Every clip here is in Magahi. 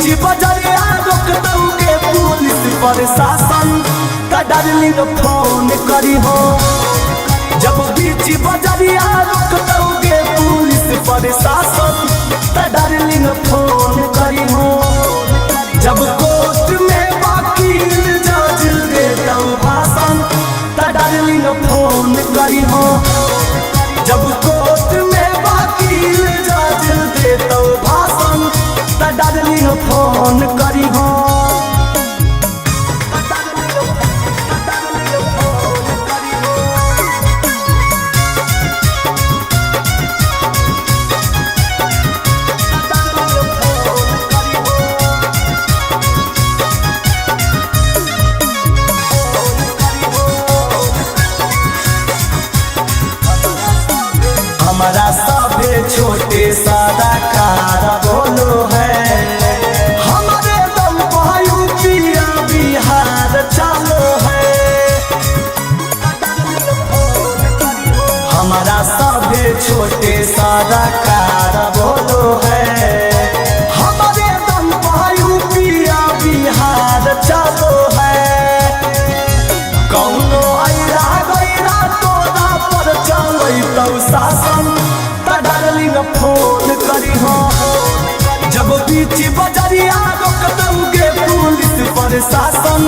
बीच बजरिया रोक दऊगे पुलिस प्रशासन त डार्लिंग फोन करी हो। जब बीच बजरिया रोक दऊगे पुलिस प्रशासन त डार्लिंग फोन करी हो। जब कोर्ट में वकील जज देतौ भाषण त डार्लिंग फोन करी हो। जब कोर्ट में वकील जज देतौ भाषण त डार्लिंग फोन करी हो। हमारा सभे छोटे सादा कार बोलो है, हमारे दम पर यूपिया बिहार चालो है। हमारा सभे छोटे सादा कार बोलो है, हमारे दम पर यूपिया बिहार चालो है। कौनो ऐरा गैरा तोरा पर चलै शासन त डार्लिंग फोन करी हो। जब बीच बजरिया रोक दऊगे पुलिस प्रशासन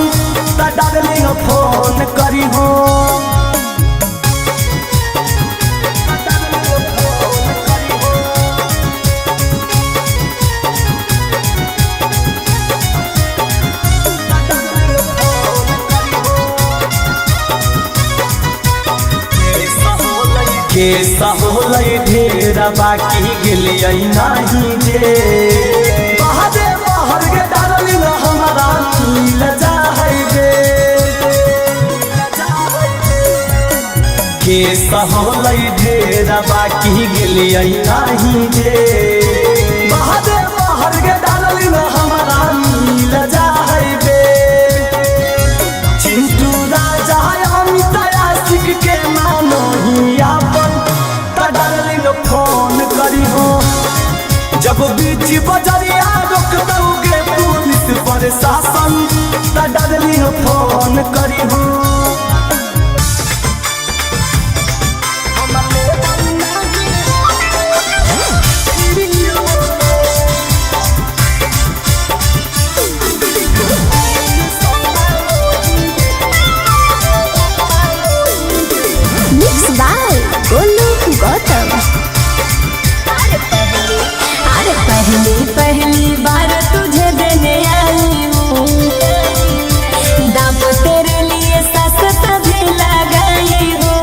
त डार्लिंग फोन करी हो। के सहोलै ढेर बाकी गेलियै नाही जे, बाहरे बाहर के डार्लिंग हमरा मिल जाहै गे। के सहोलै ढेर बाकी गेलियै नाही जे, बाहरे बाहर के डार्लिंग हमरा मिल जाहै गे। चिंटू राजा अमित आशिक के मानो ही अपन त डार्लिंग फोन करी हो। जब बीच बजरिया रोक दऊगे पुलिस प्रशासन त डार्लिंग फोन करी हो। Mix by Golu Gautam. अरे पहली पहली बार तुझे देने आई हूँ, दाम तेरे लिए सस्ता भी लगाई हूँ।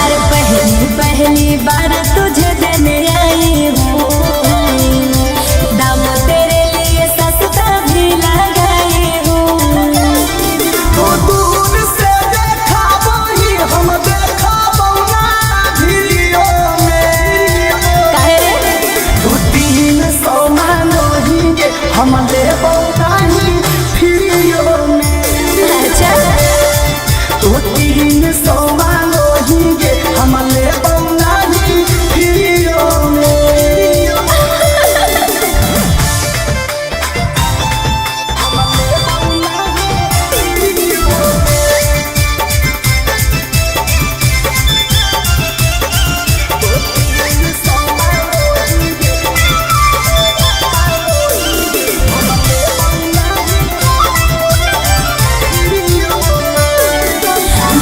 अरे पहली पहली बार तुझे देने आई हूँ, दाम तेरे लिए सस्ता भी लगाई हूँ। तो दूर से देखाबही हम देखाबौ ना वीडियो में। काहे रे? तू 300 मांगोही गे हम लेबौ नाही फ्रीओ में। अच्छा। तू 300 मांगोही गे हम लेबौ नाही फ्रीओ में।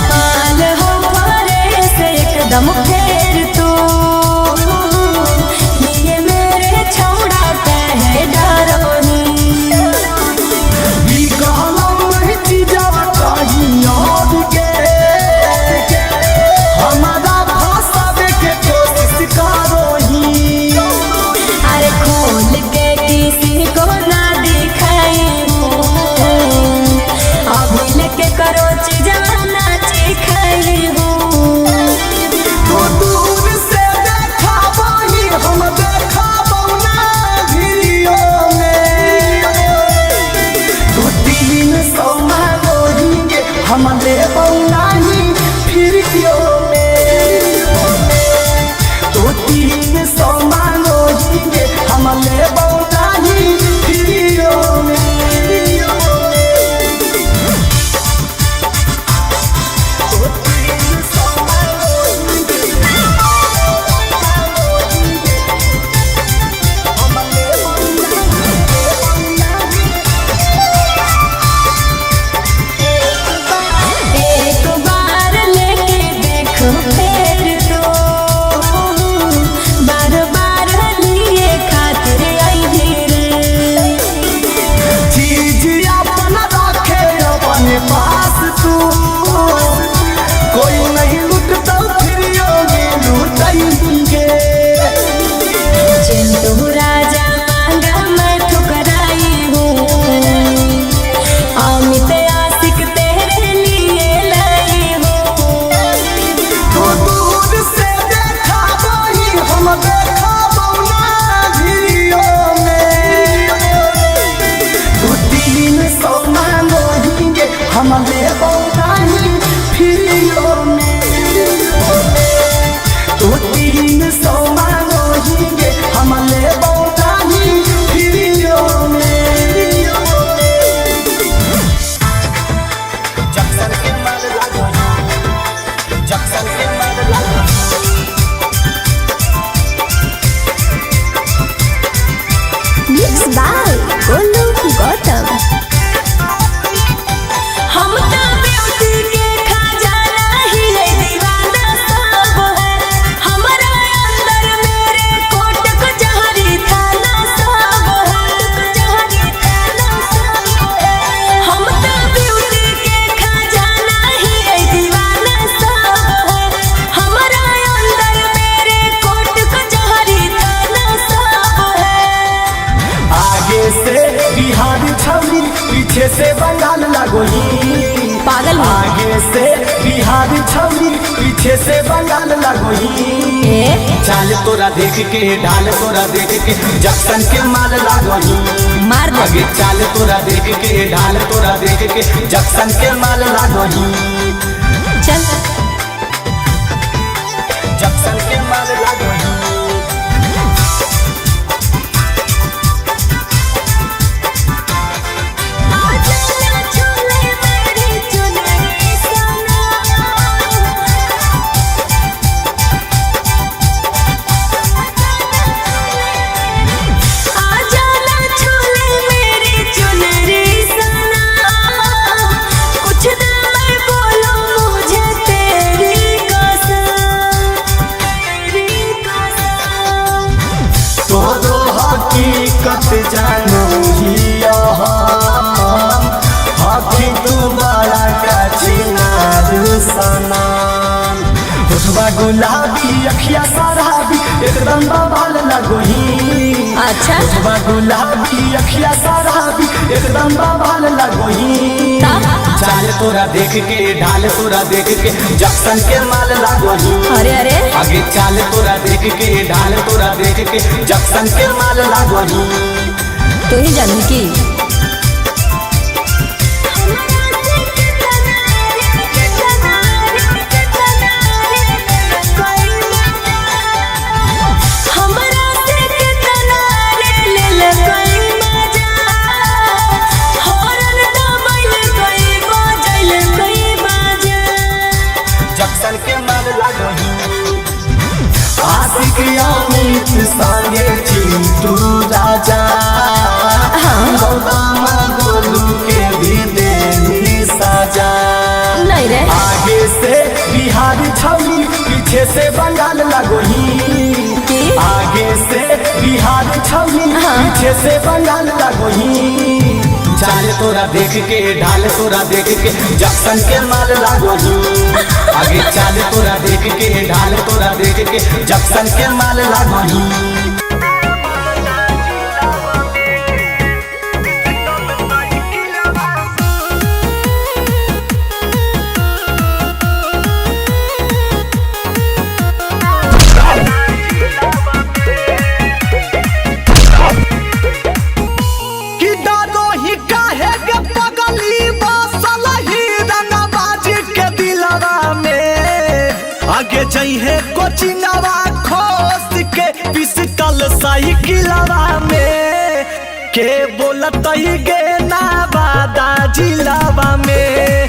माल हो पारे से एकदम फेर तू, लिए मेरे छौड़ा कहे डरोनी। ई कहलौं नहीं चीजवा कहीं और के, हमारा फंसावे के कोशिश करोही। अरे खोल के किसी को ना दिखाई हूँ, अभी लेके करो चीजवा ना चिखाई हूँ। तू पीछे से बंगाल लगोही। ए? चाल तोरा देख के, ढाल तोरा देख के, जक्सन के माल लागोही। मार दे। आगे चाल तोरा देख के, ढाल तोरा देख के, जक्सन के माल लागोही। चल। जक्सन के माल लागोही। तोरो हकीकत जानो ही हम, हकी तू बड़ा कचिनार सनम। होठवा गुलाबी, अखिया शराबी, एकदम बवाल लगोही। अच्छा। होठवा गुलाबी, अखिया शराबी, एकदम बवाल लगोही। तब? चाल तोरा देख के, ढाल तोरा देख के, जक्सन के माल लागोही। अरे अरे। आगे चाल तोरा देख के, ढाल तोरा देख के, जक्सन के माल लागोही। तू ही जानू की। जक्सन के माल लागोही। आशिक अमित संगे चिंटू राजा, गौतम गोलू के भी देनी सजा। नहीं रे। आगे से बिहार छवि, पीछे से बंगाल लगोही। की? आगे से बिहार छवि, पीछे से बंगाल लगोही। चाल तोरा देख के, ढाल तोरा देख के, जक्सन के माल लागोही। आगे चाल तोरा देख के, ढाल तोरा देख के, जक्सन के माल लागोही। कि दादो ही काहे के पगली बसल ही रंगबाजी के दिलवा में। आगे जइहे कोचिंगवा खोस के पिस्टल साइकिलवा में, के बोलतई गे ना बादा जिलावा में।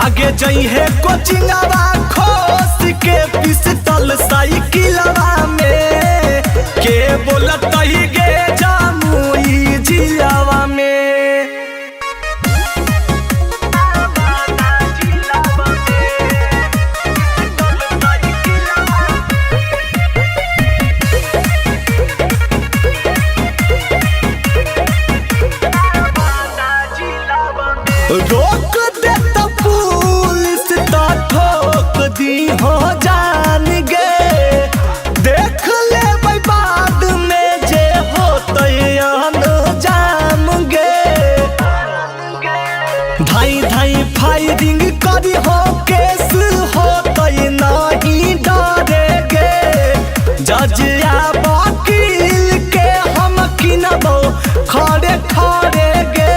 आगे जइहे कोचिंगवा खोस के पिस्टल साइकिलवा में, के बोलतई गे जामुई जिलावा में। रोक दे त पुलिस त ठोक दी हो जान गे, देख ले बाद में जे होतै अनजान गे। धाई धाई फायरिंग करी हो केस होतै नहीं डरे गे, जज या वकील के हम किनबो खड़े खड़े गे।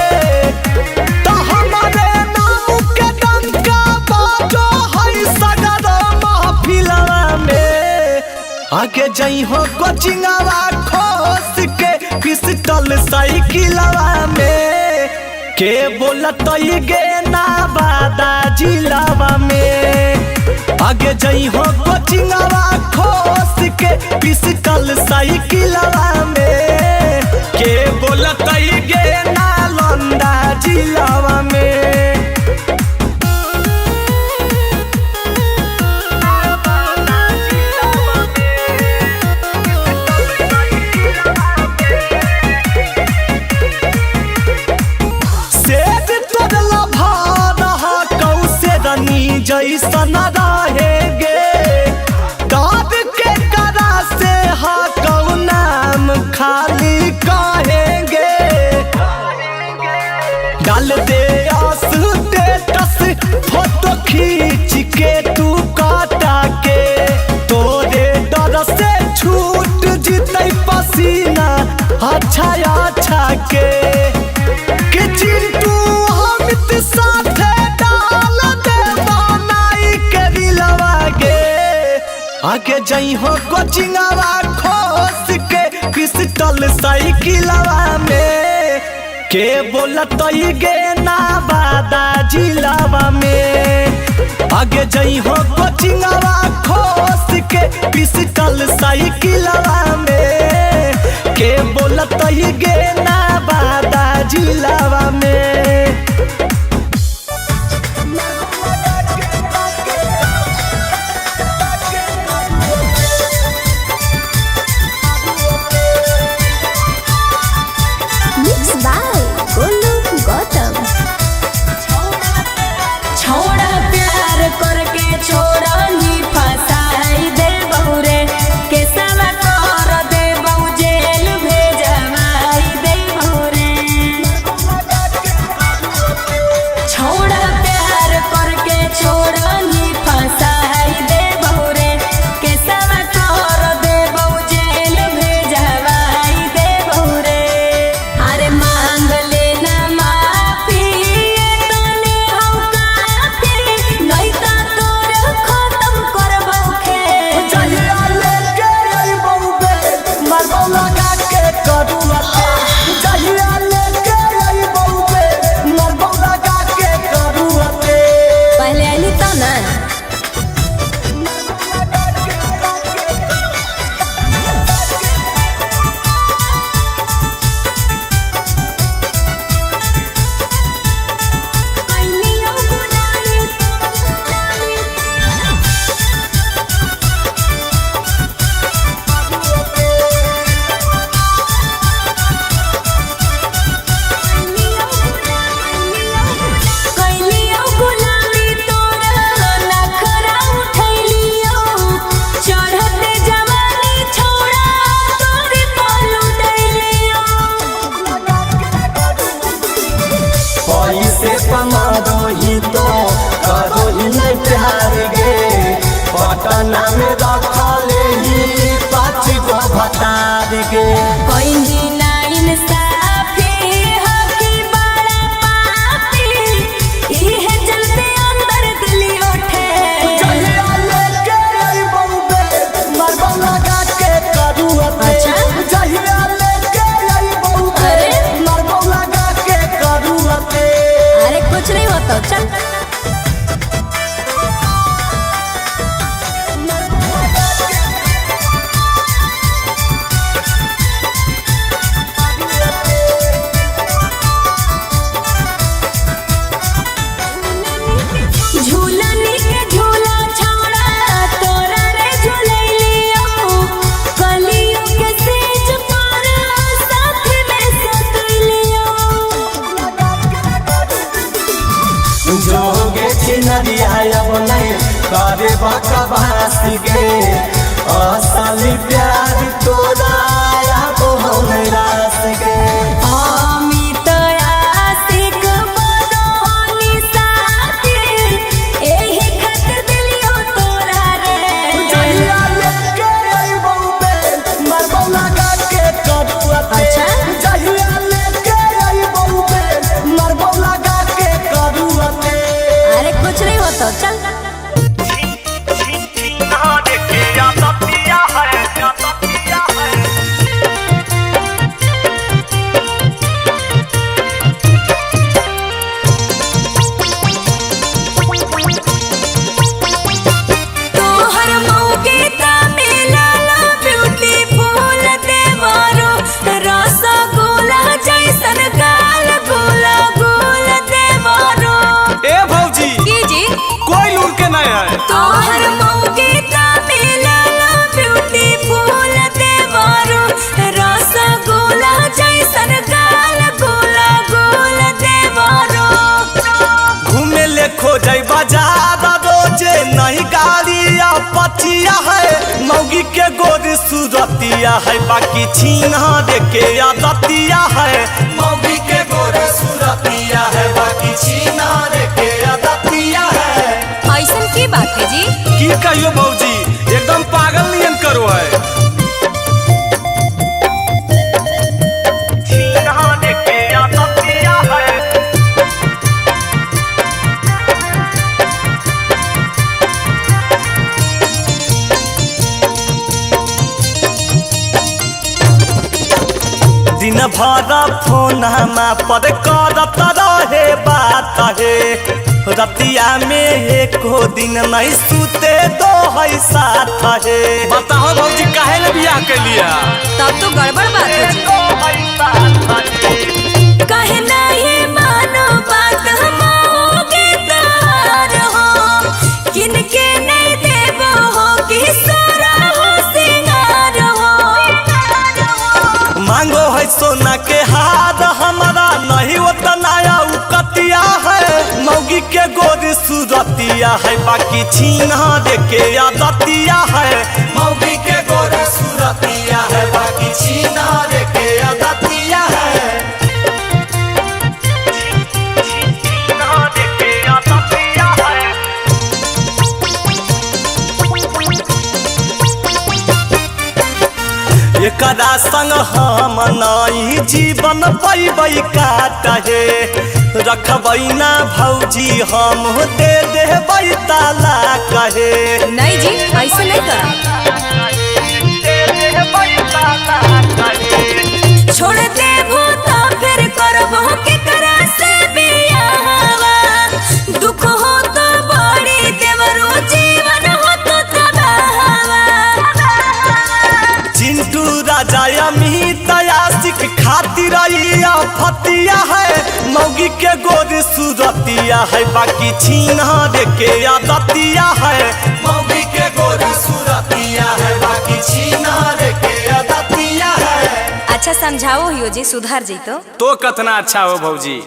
त हमारे नाम के डंका बाजो है सगर महफिलवा में। आगे जई हो कोचिंगवा खोस के पिस्टल साइकिलवा में, के बोलतई गे ना बादा जिलावा में। आगे जई हो कोचिंगवा खोस के पिस्टल साइकिलवा में, के बोलतई गे नालंदा जिलावा में। सेब तोड़ला भार कौसे रनी जैसन रहेगे, दाद के करा से हा कौ नाम खाली कहेंगे। डाल दे स्टेटस फोटो खींच के तू काटा अच्छा अच्छा के कि चिंटू अमित साथे डाल दे बनाई के दिलवा गे। आगे जई हो कोचिंगवा खोस के पिस्टल साइकिलवा में के बोलत गे ना बादा जिलावा में। आगे जई हो कोचिंगवा खोस के पिस्टल साइकिलवा में के बोलत गे ना बादा जिलावा में। Mix by Golu Gautam. छोड़ा प्यार करके छोड़ा नी फसाई दे बहुरे के सवा कर दे बहु जेल भेजवाई दे बहुरे। छोड़ा प्यार करके छोड़ा नी फसाई दे बहुरे के सवा कर दे बहु जेल भेजवाई दे बहुरे। अरे मांग लेना माफी ये तने हौ काफी नहीं ता तोर खत्म करबौ खेल। जहिया लेके अइबौ बे, मरबौ लगा के करुआ तेल। जहिया लेके अइबौ बे, मरबौ लगा के करुआ तेल। पहले आइली त ना। कैलियो गुलामी तोरा नखरा उठैलियो चढ़ते जवानी छोड़ा तोरे पलू डैलियो। पैसे कमा दही तो करो ही नहीं प्यार गे। पटना में रखले ही पाँच गो भतार गे। कोई ना इंसाफी हकी बड़ा पापी इहे चलते अंदर दिलियो ठेल। जहिया लेके अइबौ बे, मरबौ लगा के करुआ तेल। अच्छा। जहिया लेके अइबौ बे, अरे। मरबौ लगा के करुआ तेल। अरे कुछ नहीं होता चल। झूलनी के झूला छौड़ा तोरा रे झूलैलियो कलियो के सेज पर साथ में सतैलियो। जोगे छिनरिया अब नहीं करे बकवास गे। असली प्यार तोरा अब हम रास गे। अमित आशिक बनोनी साथी एही खातिर दिलियो तोरा रे। जहिया लेके अइबौ बे, मरबौ लगा के करुआ तेल। अच्छा। जहिया लेके अइबौ बे, मरबौ लगा के करुआ तेल। अरे कुछ नहीं होता चल। तोहर मौके ता मिलल ब्यूटीफुल देवरो रसगुल्ला जैसन गाल गोला गोल देवरो। ए भौजी की जी कोई लूर के नहीं है। तोहर मौके ता मिलल ब्यूटीफुल देवरो रसगुल्ला जैसन गाल गोला गोल देवरो। घूमे ले खोजई बाजार रोजे नहीं गाड़िया पचिया है मौगी के गोर सुरतिया है बाकी छीना के आदतिया है। मौगी के गोर सुरतिया है बाकी छीना के आदतिया है। ऐसन की बात है जी? की कहियो भौजी एकदम पागल नियन करो है। दिन भर फोनमा पर करत रहे बात हे। रतिया में एको दिन नहीं सुते दो है साथ हे। बताओ भौजी काहे ले बियाह के लिया? तब तो गड़बड़ बात हो जी। कहे नहीं मानो बात हम तार हो, किनके नहीं देबो हो कि सोरा हो सिंगार हो। मांगो है सोना के हार हमारा नहीं उतना उकतिया है। मौगी के गोरी सूरतिया है बाकी छीना के आदतिया है। मौगी के गोरी सूरतिया है बाकी छीना के आदतिया है। एकरा संग हम नहीं जीवन पैबै काट हे। रखबै ना भौजी हम दे देबै ताला कहे। नहीं जी ऐसे नहीं कर। छोड़ देबो तो फिर करबो केकरा से बियाहवा, दुख हो तो बड़ी देवरो जीवन हो तो तबाहवा। चिंटू राजा अमित आशिक खातिर फतिया है। मौगी के गोरी सूरतिया है बाकी छीना के आदतिया है। मौगी के गोरी सूरतिया है बाकी छीना के आदतिया है। अच्छा समझाओ हियो जी सुधर जइतो। तो कतना अच्छा हो भौजी।